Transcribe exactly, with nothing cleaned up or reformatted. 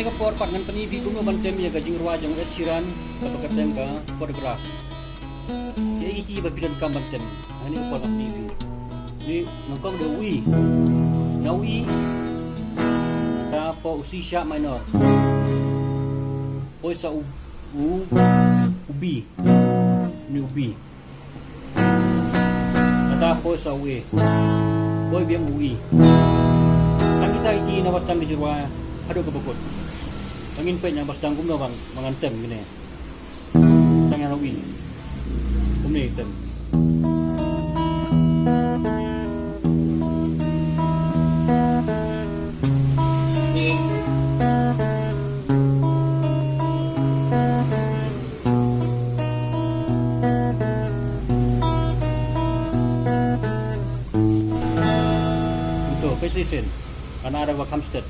Ka por pat ngan pyni phi kumno ban tem ïa ka jingrwai jong Ed Sheeran kaba kyrteng ka Photograph. Kiei kiei ba phi donkam ban tem. Hangne ka por ngan pyni phi. Ni nyngkong da u E. Na u E. Kata poi u C sharp minor. Poi sa u, u, u B. Ni u B. Kata poi sa u A. Poi biang u E. Tang kita iti na ba sdang ka jingrwai haduh kaba kut. Tang ngin peit na ba sdang kumno ban, ban ngan tem kine. Tang ïa na u E. Kumne tem. Ito, peit shisien. Kan ada ba kham stet.